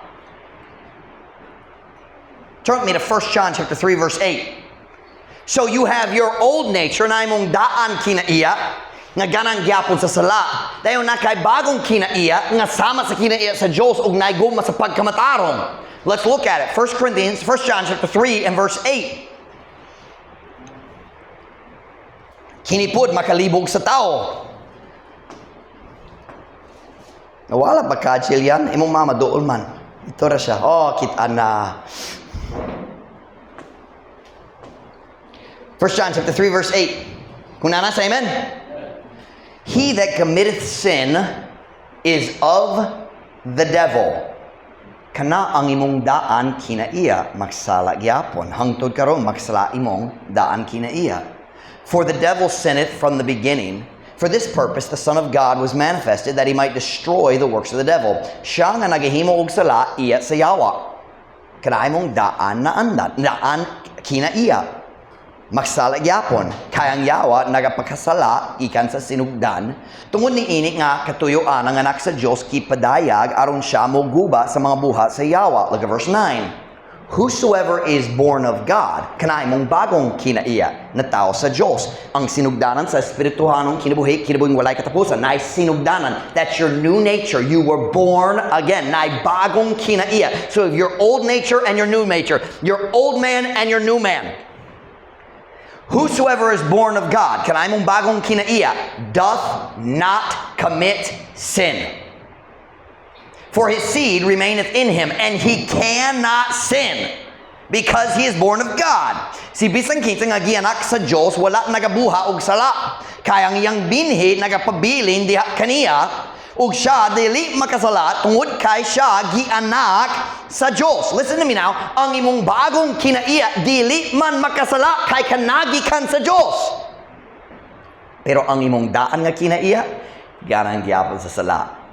Turn with me to 1 John chapter 3 verse 8. So you have your old nature na imong daan kinaiya, nga ganang gyapon sa sala. Dayon naa kay bagong kinaiya nga sama sa kinaiya sa Dios ug naiguma sa pagkamatarong. Let's look at it. 1 Corinthians, 1 John chapter 3 and verse 8. Kini pod makalibog sa tao. Nawala ba ka, Jillian? Imong mama dool man. Ito ra siya. Oh, kita na. 1 John chapter 3 verse 8. Kung naa na, say amen. He that committeth sin is of the devil. Kana ang imong daan kinaiya, magsala gyapon. Hangtod karon magsala imong daan kinaiya. For the devil sinneth from the beginning. For this purpose the Son of God was manifested, that he might destroy the works of the devil. Siya nga nagahimo og sala, iya sa yawa. Kana imong daan na andan, daan kinaiya. Magsala gyapon, kay ang yawa nagapakasala gikan sa sinugdan. Tungod ni ini nga katuyoan ang Anak sa Dios gipadayag, aron siya moguba sa mga buhat sa yawa. Look at verse 9. Whosoever is born of God, kana imong bagong kinaiya, na tao sa Dios. Ang sinugdanan sa espirituhanong kinabuhi, kinabuhing walay katapusan, naay sinugdanan. That's your new nature. You were born again. Naay bagong kinaiya. So your old nature and your new nature. Your old man and your new man. Whosoever is born of God, kana imong bagong kinaiya, doth not commit sin. For his seed remaineth in him, and he cannot sin, because he is born of God. Si bisan kinsa nga gianak sa Dios, wala nagabuhat og sala. Kay ang iyang binhi nagapabilin diha kaniya, ug siya dili makasala tungod kay siya gianak sa Dios. Listen to me now, ang imong bagong kinaiya dili man makasala kay kanagikan sa Dios. Pero ang imong daan nga kinaiya, ganahan gyapon sa sala.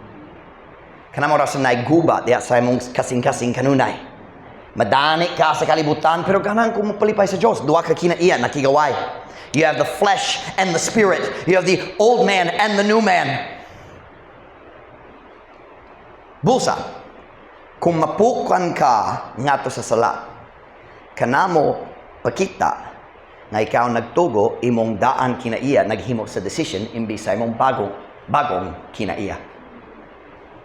Kana mao sa naay guba diha sa imong kasing-kasing kanunay. Madani ka sa kalibutan, pero ganahan ko mapalipay sa Dios. Duha ka kinaiya nakigaway. You have the flesh and the spirit. You have the old man and the new man. Busa, kung mapukan ka ngadto sa sala, kanamo pakita nga ikaw nagtugo, imong daan kinaiya naghimo sa decision imbis sa imong bagong kinaiya.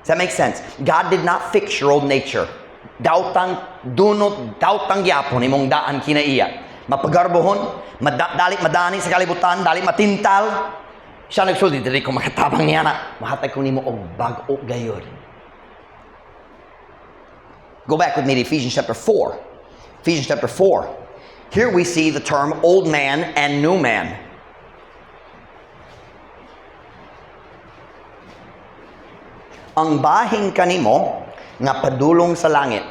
Does that make sense? God did not fix your old nature. Daotang dunot, daotang gyapon imong daan kinaiya. Mapagarbohon, dali madani sa kalibutan, dali matintal. Siya nagsulti, "Dili ko makatabang niya na. Mahatag ko nimo og bag-o gayod." Go back with me to Ephesians chapter 4. Ephesians chapter 4. Here we see the term old man and new man. Ang bahin kanimo nga padulong sa langit,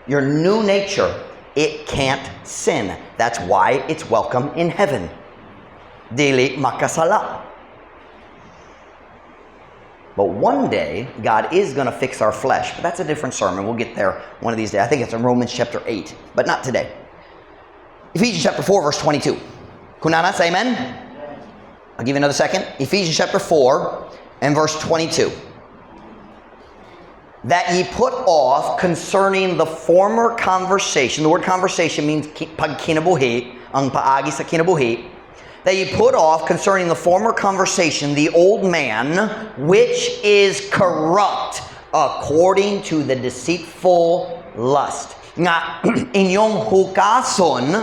your new nature, it can't sin. That's why it's welcome in heaven. Dili makasala. But one day, God is going to fix our flesh. But that's a different sermon. We'll get there one of these days. I think it's in Romans chapter 8, but not today. Ephesians chapter 4, verse 22. Kung naa na, say amen. I'll give you another second. Ephesians chapter 4 and verse 22. That ye put off concerning the former conversation. The word "conversation" means pagkinabuhi, ang paagi sa kinabuhi. That ye put off concerning the former conversation the old man, which is corrupt according to the deceitful lust. Nga inyong hukason,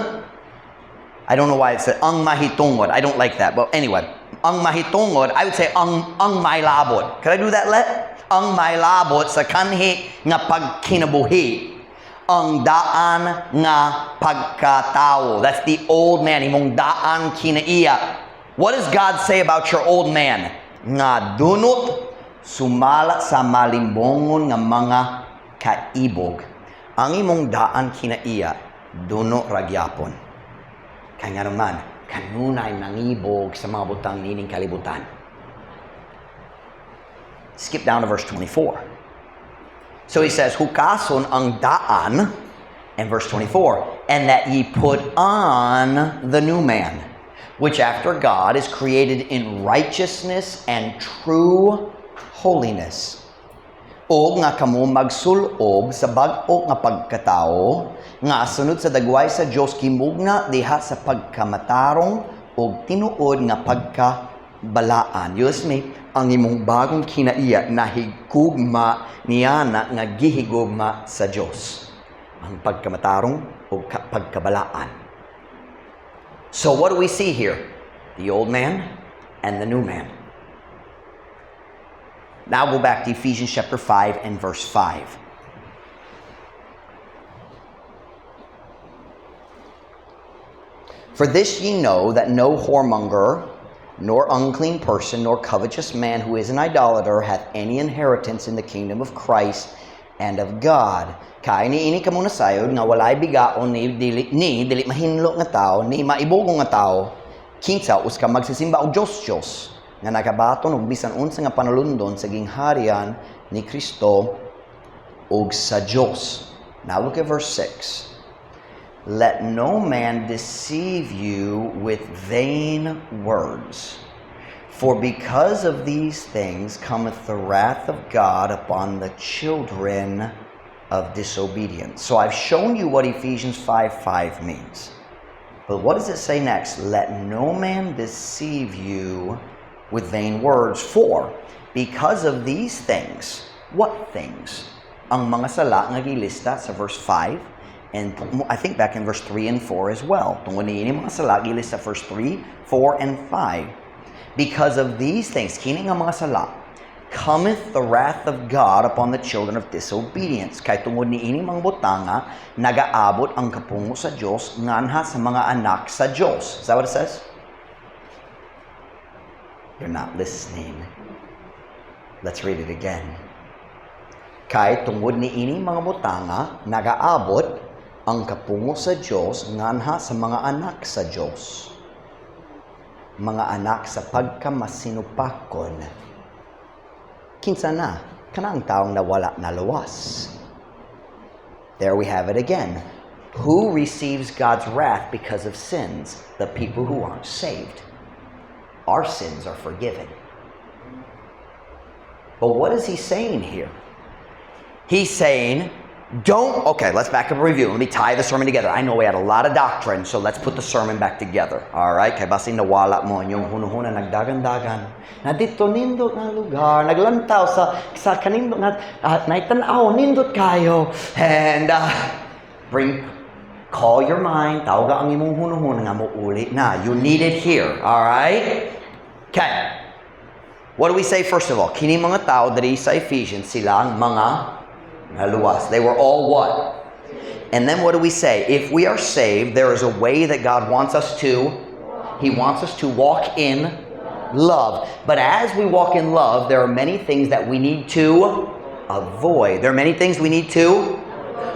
I don't know why it said "ang mahitungod." I don't like that. But anyway, "ang mahitungod," I would say ang mailabot. Can I do that, Let? Ang mailabot sa kanhi nga pagkinabuhi, ang daan nga pagkatao. That's the old man, imong daan kinaiya. What does God say about your old man? Nga dunot sumala sa malimbongon nga mga kaibog. Ang imong daan kinaiya, duno ra gyapon. Kay nga naman, kanunay nangibog sa mga butang nining kalibutan. Skip down to verse 24. So he says, hukason ang daan, and verse 24, and that ye put on the new man, which after God is created in righteousness and true holiness. O nga kamo magsulob sa bag-o nga pagkatao, nga sunod sa dagway sa Dios kimugna diha sa pagkamatarong og tinuod nga pagkabalaan. You listen to me? Ang imong bagong kinaiya nahigugma niana nga gihigugma sa Dios. Ang pagkamatarong o pagkabalaan. So what do we see here? The old man and the new man. Now go back to Ephesians chapter 5 and verse 5. "For this ye know, that no whoremonger, nor unclean person, nor covetous man who is an idolater hath any inheritance in the kingdom of Christ and of God." Kay niini kamo nasayod nga walay bigaon ni dili mahinlo nga tao ni maibugong nga tao kinsa usa ka magsisimba og Dios-Dios nga nakabaton og bisan unsa nga panalundon sa gingharian ni Kristo ug sa Dios. Now look at verse 6. "Let no man deceive you with vain words. For because of these things cometh the wrath of God upon the children of disobedience." So I've shown you what Ephesians 5:5 means. But what does it say next? "Let no man deceive you with vain words. For because of these things," what things? Ang mga sala nga gilista sa verse 5 and I think back in verse 3 and 4 as well. Tungod niini mga sala gilista verse 3, 4, and 5. "Because of these things," kini nga mga sala, "cometh the wrath of God upon the children of disobedience." Kay tungod niini mga butanga, nagaabot ang kapungo sa Dios nganha sa mga anak sa Dios. Is that what it says? You're not listening. Let's read it again. Kay tungod niini mga butanga, nagaabot ang kapungo sa Dios nganha sa mga anak sa Dios. Mga anak sa pagkamasinupakon. Kinsa na? Kanang taong nawala naluwas. There we have it again. Who receives God's wrath because of sins? The people who aren't saved. Our sins are forgiven. But what is he saying here? He's saying, don't, okay, let's back up a review. Let me tie the sermon together. I know we had a lot of doctrine, so let's put the sermon back together. All right? Kay basin nawala mo inyong hunahuna, nagdagan-dagan. Na didto nindot nga lugar, naglantaw sa kanindot nga naitanaw, nindot kayo. And call your mind, tawga ang imong hunahuna nga mouli na. You need it here, all right? Okay. What do we say first of all? Kini mga tao diri sa Ephesians, sila ang mga naluwas. They were all what? And then what do we say? If we are saved, there is a way that God wants us to. He wants us to walk in love. But as we walk in love, there are many things that we need to avoid. There are many things we need to.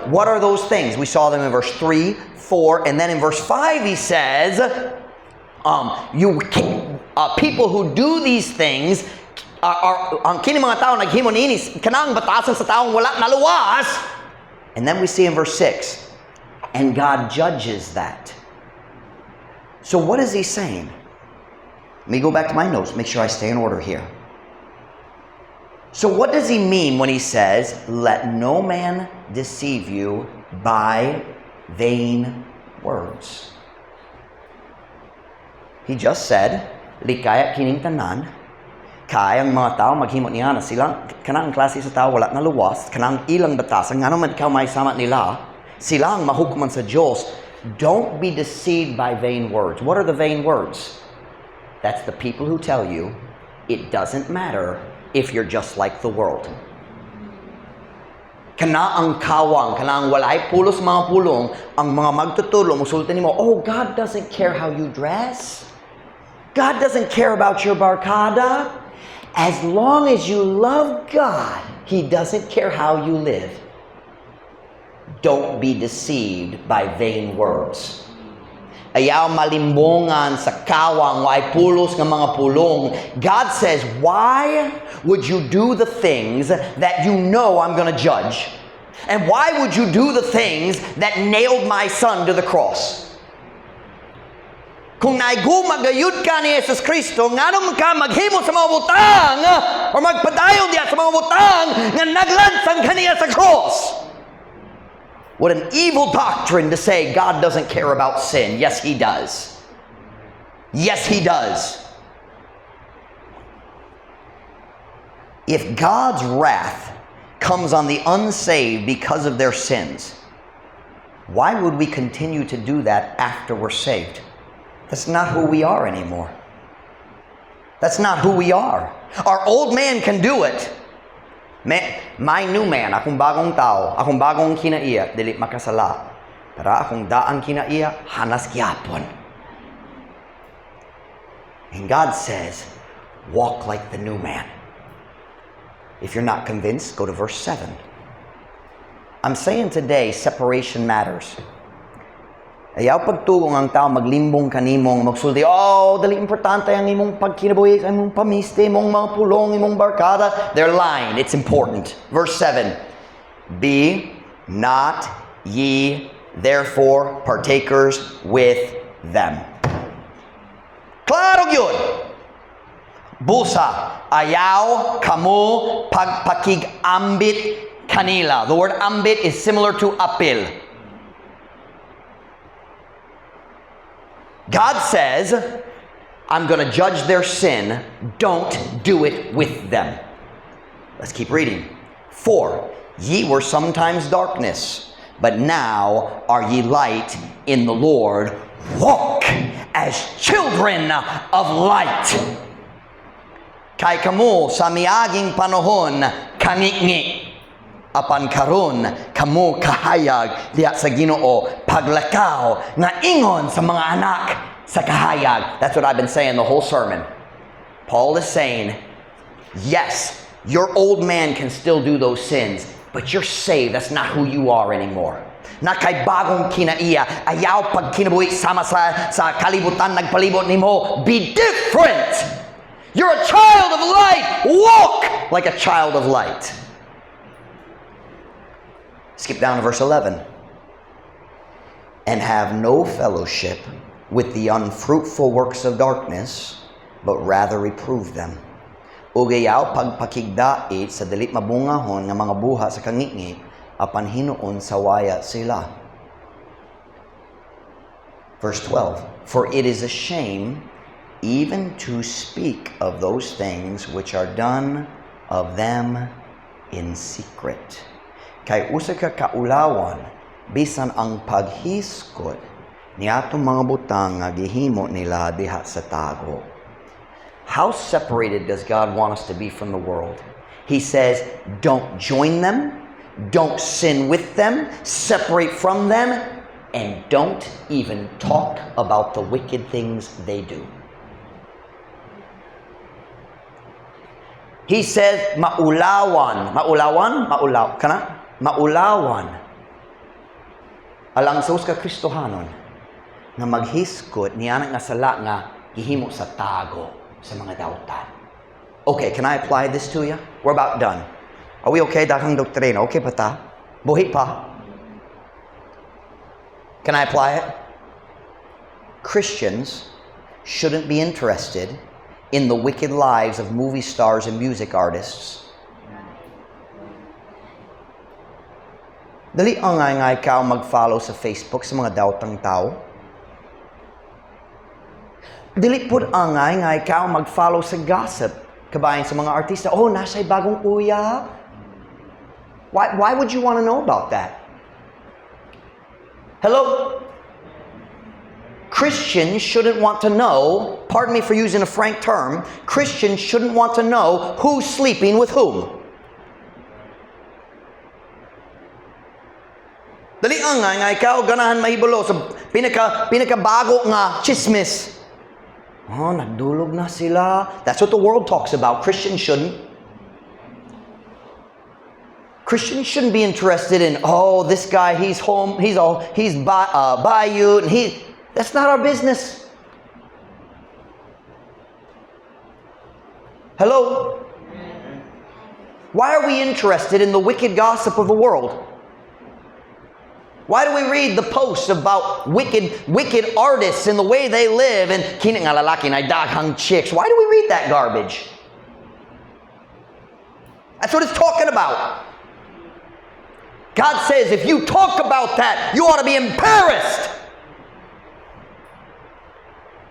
What are those things? We saw them in verse 3, 4, and then in verse 5 he says, people who do these things are ang kini mga tao naghimo niini kanang batasan sa taong wala naluwas. And then we see in verse 6, and God judges that. So what is he saying? Let me go back to my notes, make sure I stay in order here. So what does he mean when he says, "Let no man deceive you by vain words"? He just said, likaya kining tanan, kay ang mga tao maghimo niya na sila, kanang klase sa tao wala naluwas, kanang ilang batasan, ngano man ikaw may sama nila, sila ang mahukuman sa Diyos. Don't be deceived by vain words. What are the vain words? That's the people who tell you it doesn't matter if you're just like the world. Kana ang kawang, kana ang walay pulos mga pulong, ang mga magtutudlo, musulti nimo, "Oh, God doesn't care how you dress. God doesn't care about your barkada. As long as you love God, He doesn't care how you live." Don't be deceived by vain words. Ayaw malimbongan sa kawang, way pulos nga mga pulong. God says, "Why would you do the things that you know I'm going to judge? And why would you do the things that nailed my son to the cross? Kung naiguma gayud ka ni Jesus Kristo, ngano man ka maghimo sa mga butang o magpadayon diya sa mga butang nga naglansang kaniya sa cross?" What an evil doctrine to say God doesn't care about sin. Yes, He does. Yes, He does. If God's wrath comes on the unsaved because of their sins, why would we continue to do that after we're saved? That's not who we are anymore. That's not who we are. Our old man can do it. My new man, akong bagong tao, akong bagong kinaiya, dili makasala. Pero akong daang kinaiya, hanas gyapon. And God says, "Walk like the new man." If you're not convinced, go to verse 7. I'm saying today, separation matters. Ayaw pagtuo ang tao maglimbong kanimong magsulti, "Oh, dili importante ang imong pagkinabuhi, ang imong pamiste, imong mga pulong, imong barkada." They're lying. It's important. Verse 7. "Be not ye therefore partakers with them." Klaro gyud. Bulsa, ayaw kamo pagpakig-ambit kanila. The word "ambit" is similar to "apil." God says, "I'm going to judge their sin. Don't do it with them." Let's keep reading. "For ye were sometimes darkness, but now are ye light in the Lord. Walk as children of light." Kay kamo sa miaging panahon kangitngit, apan karon kamo kahayag diha sa Ginoo, paglakaw nga ingon sa mga anak sa kahayag. That's what I've been saying the whole sermon. Paul is saying, yes, your old man can still do those sins, but you're saved. That's not who you are anymore. Naa kay bagong kinaiya, ayaw pagkinabuhi sama sa kalibutan nagpalibot nimo. Be different. You're a child of light. Walk like a child of light. Skip down to verse 11. "And have no fellowship with the unfruitful works of darkness, but rather reprove them." Ug ayaw pagpakigdait sa dili mabungahon nga mga buhat sa kangitngit, apan hinuon sawaya sila. Verse 12. "For it is a shame even to speak of those things which are done of them in secret." Kay usa ka kaulawan bisan ang paghisgot niatong mga butang nga gihimo nila diha sa tago. How separated does God want us to be from the world? He says, don't join them, don't sin with them, separate from them, and don't even talk about the wicked things they do. He says, maulawan. Maulawan? Maulaw. Kana? Maulawan. Alang sa ka Kristohanon nga maghisgot niya nga sala nga gihimo sa tago sa mga dautan. Okay, can I apply this to you? We're about done. Are we okay? Daghang doktrina. Okay pa ta? Buhi pa? Can I apply it? Christians shouldn't be interested in the wicked lives of movie stars and music artists. Dili ang nga ikaw mag-follow sa Facebook sa mga daotang tao. Dili pud angay nga ikaw mag-follow sa gossip kabahin sa mga artista. "Oh, naa siya'y bagong uyab." Why would you want to know about that? Hello? Christians shouldn't want to know, pardon me for using a frank term, Christians shouldn't want to know who's sleeping with whom. Dali ang nga ikaw ganahan mahibalo sa pinakabago nga chismis. "Oh, nagdulog na sila." That's what the world talks about. Christians shouldn't. Christians shouldn't be interested in, "Oh, this guy, he's home, he's all, he's by you, and he." That's not our business. Hello? Why are we interested in the wicked gossip of the world? Why do we read the posts about wicked artists and the way they live and kini nga lalaki na daghang chicks? Why do we read that garbage? That's what it's talking about. God says if you talk about that, you ought to be embarrassed.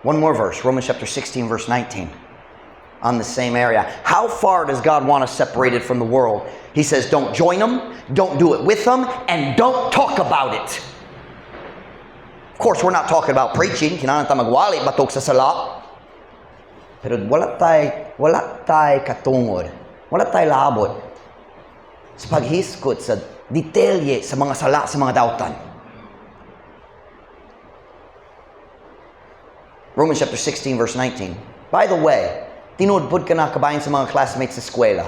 One more verse, Romans chapter 16, verse 19. On the same area. How far does God want us separated from the world? He says, don't join them, don't do it with them, and don't talk about it. Of course, we're not talking about preaching. Kinahanglan ta magwali batok sa sala. Pero wala tay katungod. Wala tay labot sa paghisgot sa detalye sa mga sala sa mga dautan. Romans chapter 16, verse 19. By the way, tinuod pud kana kabahin sa mga classmates sa eskwela.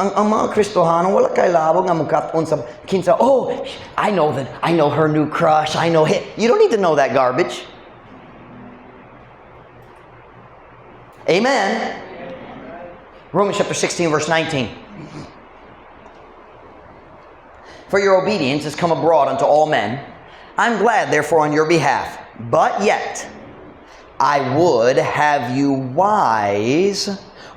Ang mga Kristohano wala kay labot nga mukat-on sa kinsa, "Oh, I know her new crush, I know him." You don't need to know that garbage. Amen. Romans chapter 16 verse 19. "For your obedience is come abroad unto all men. I'm glad therefore on your behalf, but yet I would have you wise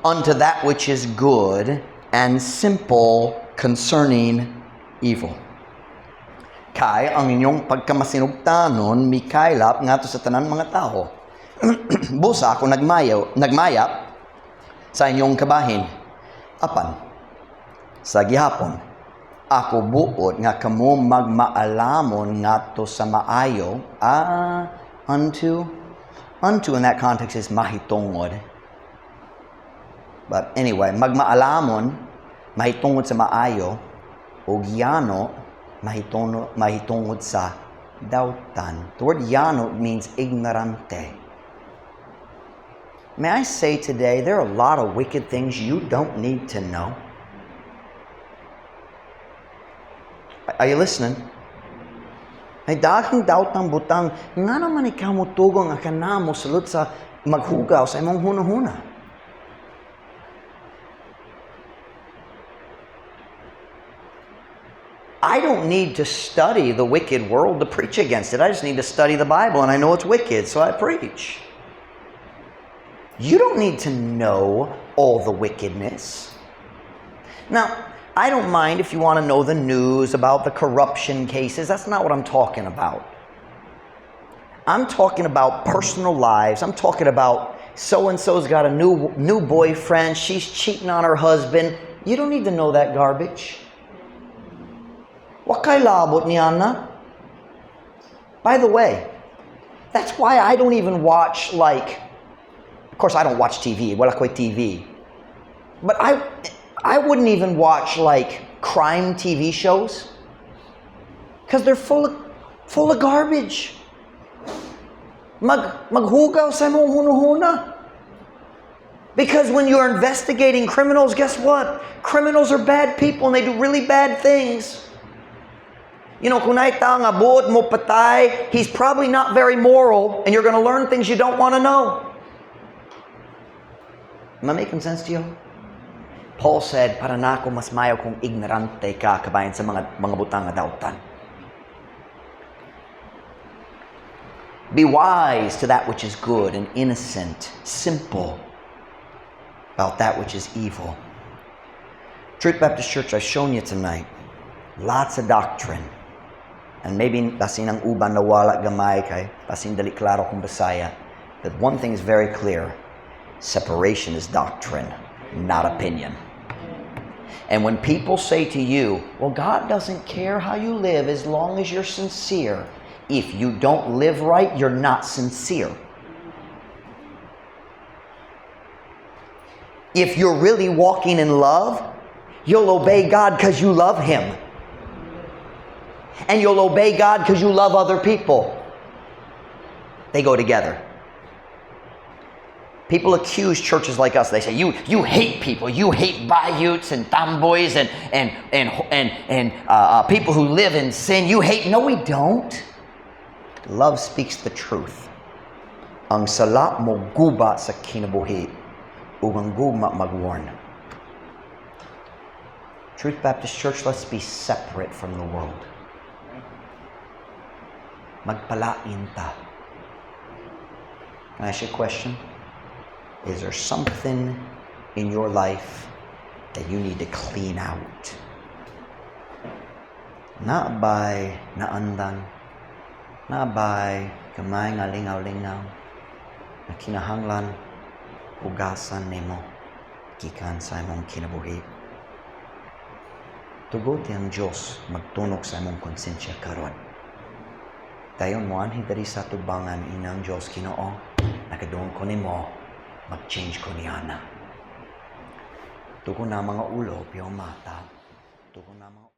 unto that which is good and simple concerning evil." Kay ang inyong pagkamasinugtanon mikaylap ngadto sa tanan mga tao. Busa ako nagmayap sa inyong kabahin. Apan sa gihapon ako buot nga kamo magmaalamon ngadto sa maayo, unto unto in that context is mahitungod. But anyway, magmaalamon mahitungod sa maayo ug yano mahitungod sa dautan. The word yano means ignorante. May I say today, there are a lot of wicked things you don't need to know. Are you listening? May daghang daotang butang nga naman ikaw motugo nga kana mosulod sa maghugaw sa imong hunahuna. I don't need to study the wicked world to preach against it. I just need to study the Bible, and I know it's wicked, so I preach. You don't need to know all the wickedness. Now, I don't mind if you want to know the news about the corruption cases. That's not what I'm talking about. I'm talking about personal lives. I'm talking about so-and-so's got a new boyfriend. She's cheating on her husband. You don't need to know that garbage. Wa kay labot niana? By the way, that's why I don't even watch, like, of course I don't watch TV. Wala ko'y TV. But I wouldn't even watch like crime TV shows because they're full of garbage. Maghugaw sa imong hunuhuna. Because when you're investigating criminals, guess what? Criminals are bad people and they do really bad things. Kung naay tao nga buot mo patay, he's probably not very moral, and you're going to learn things you don't want to know. Am I making sense to you? Paul said, para nako mas mayo kung ignorante ka kabahin sa mga butang nga dautan. Be wise to that which is good and innocent, simple about that which is evil. Truth Baptist Church, I've shown you tonight lots of doctrine. And maybe basin ang uban nawala gamay kay basin dali klaro kung Bisaya. But one thing is very clear. Separation is doctrine, not opinion. And when people say to you, "Well, God doesn't care how you live as long as you're sincere." If you don't live right, you're not sincere. If you're really walking in love, you'll obey God because you love Him. And you'll obey God because you love other people. They go together. People accuse churches like us. They say, you hate people. You hate bayuts and tomboys and people who live in sin. You hate. No, we don't. Love speaks the truth. Ang sala mo guba sa kinabuhi ug ang gugma mag-warn. Truth Baptist Church, let's be separate from the world. Magpalain ta. Can I ask you a question? Is there something in your life that you need to clean out? Naa bay naandan, naa bay gamay nga lingaw-lingaw, na kinahanglan hugasan nimo gikan sa imong kinabuhi. Tuguti ang Diyos magtunok sa imong konsensya karon. Dayon moanhi diri sa tubangan inang Diyos, "Ginoo, nakadungog ko nimo, mag-change ko niana." Tuko na mga ulo, piyong mata. Tuko na mga